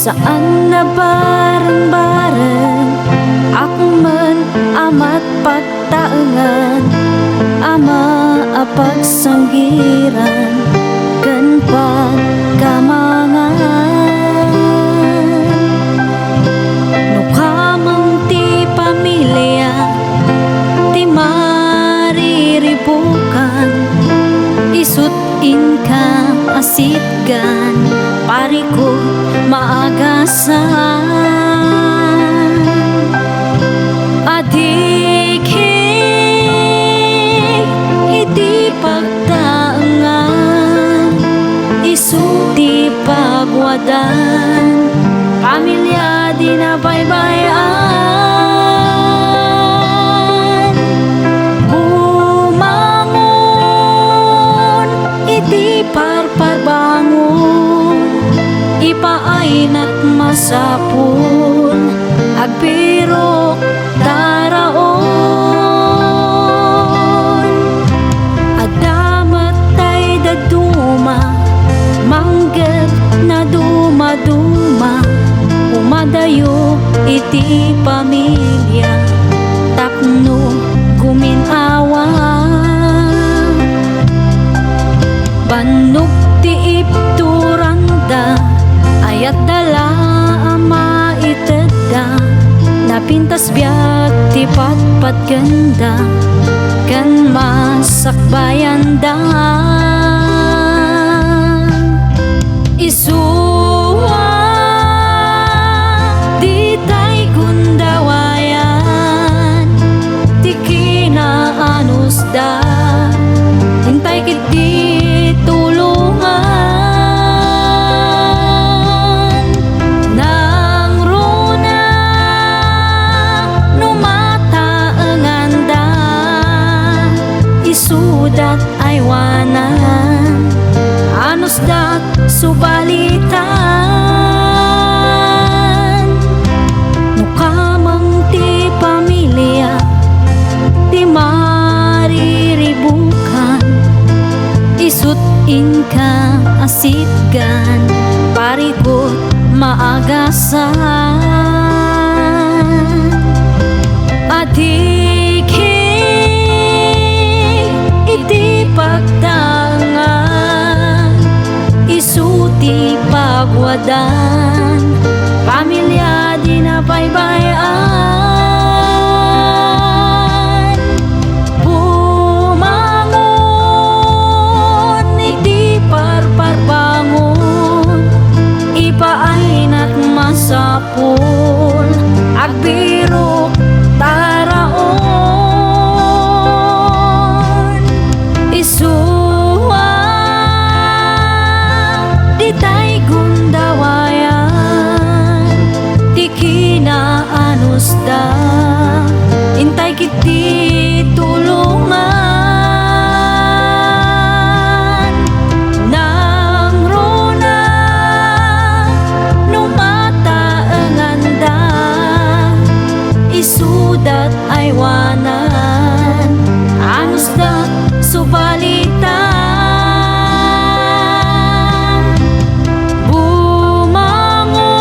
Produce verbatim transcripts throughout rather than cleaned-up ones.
Saan a bareng-bareng, amin a matpagtaengan, Ama a pagsanggiran ken pagkamangan. No kameng ti pamilia ti mariribukan, isut' inka a sitgan, parikut maagasan. Adiki iti pagtaengan, isu ti paguadan, pamilia di nabaybay-an. Bumangon iti parparbangon, ipaaynak masapul, agbirok taraon. Adda met tay dadduma, manggep nadumaduma, umadayo iti pamilia tapno gumin-awa. Bannog ti ibturanda, ayatda la a maitedda, napintas biag ti patpatgenda, ken masakbayanda. Isu a ditay gundawayan ti kinaanusda, intay ketdi tulongan. Nangruna no mataenganda, isudat aywanan, anusdat subalitan. No kameng ti pamilia ti mariribukan, isut' inka a sitgan, parikut maagasan. Adiki iti pagtaengan, isu ti paguadan, pamilia di nabaybay-an. Bumangon iti parparbangon, ipaaynak masapul, agbirok taraon. Isu a ditay gundawayan ti kinaanusda, intay ketdi tulongan. Nangruna no mataenganda, isudat aywanan, anusda subalitan. Bumangon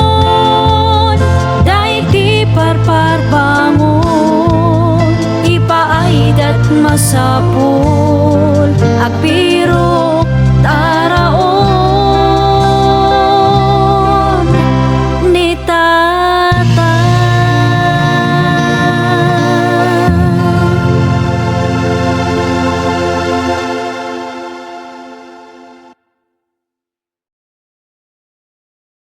daydi parparbangon, ipaaydat masapul,